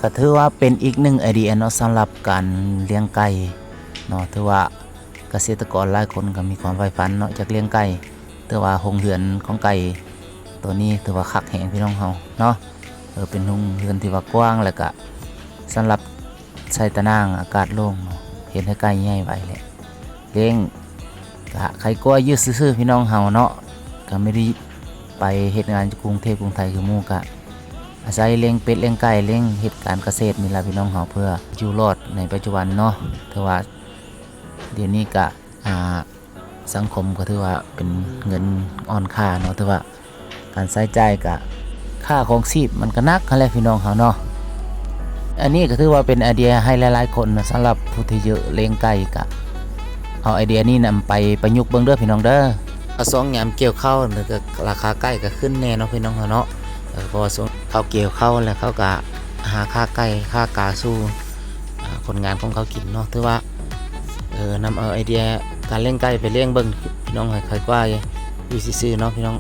ກໍຖືວ່າເປັນອີກໜຶ່ງໄອເດຍເນາະ ສຳລັບການລ້ຽງໄກ່ເນາະ. ຖືວ່າກະເສດຕະກອນຫຼາຍຄົນກໍມີຄວາມໃຝ່ຝັນເນາະ ຢາກລ້ຽງໄກ່. ຖືວ່າໂຮງເຮືອນຂອງໄກ່ໂຕນີ້ຖືວ່າຄັກແຮງພີ່ນ້ອງເຮົາເນາະ. ເອີ ເປັນໂຮງເຮືອນທີ່ວ່າກວ້າງ ແລ້ວກະສຳລັບໃສ່ຕາໜ່າງອາກາດໂລ່ງເນາະ ເຮັດໃຫ້ໄກ່ໃຫຍ່ໄວແຫຼະ. ລ້ຽງກະໄຄກວ່າຢູ່ຊື່ໆ ພີ່ນ້ອງເຮົາເນາະ ກະບໍ່ໄດ້ໄປເຮັດງານຢູ່ກຸງເທບກຸງໄທຄືໝູ່ ກະອາໄສລ້ຽງເປັດລ້ຽງໄກ່ ລ້ຽງເຮັດການກະເສດນີ້ລະພີ່ນ້ອງເຮົາ ເພື່ອຢູ່ລອດໃນປັດຈຸບັນເນາະ. ຖືວ່າດຽວນີ້ກະ ອ່າ ສັງຄົມກໍຖືວ່າເປັນເງິນອ່ອນຄ່າເນາະ ຖືວ່າການໃຊ້ຈ່າຍກະ ຄ່າຄອງຊີບມັນກະໜັກຫັ້ນແຫຼະພີ່ນ້ອງເຮົາເນາະ. ອັນນີ້ກໍຖືວ່າເປັນໄອເດຍໃຫ້ຫຼາຍໆຄົນເນາະ ສຳລັບຜູ້ທີ່ຢາກລ້ຽງໄກ່ ກະເອົາໄອເດຍນີ້ນຳໄປປະຍຸກເບິ່ງເດີພີ່ນ້ອງເດີ. ເພາະຊ່ວງຍາມກ່ຽວເຂົ້າ ລາຄາໄກ່ກໍຂຶ້ນແດ່ເນາະພີ່ນ້ອງເຮົາເນາະ. ເອີ ເພາະວ່າຊ່ວງເຂົາກ່ຽວເຂົ້າແລ້ວ ເຂົາກໍຫາຂ້າໄກ່ຂ້າກາສູ່ ອ່າ ຄົນງານຂອງເຂົາກິນເນາະ. ຖືວ່າ ເອີ ນຳເອົາໄອເດຍການລ້ຽງໄກ່ໄປລ້ຽງເບິ່ງພີ່ນ້ອງ ໃຫ້ໄຄກວ່າຢູ່ຊື່ໆເນາະພີ່ນ້ອງ.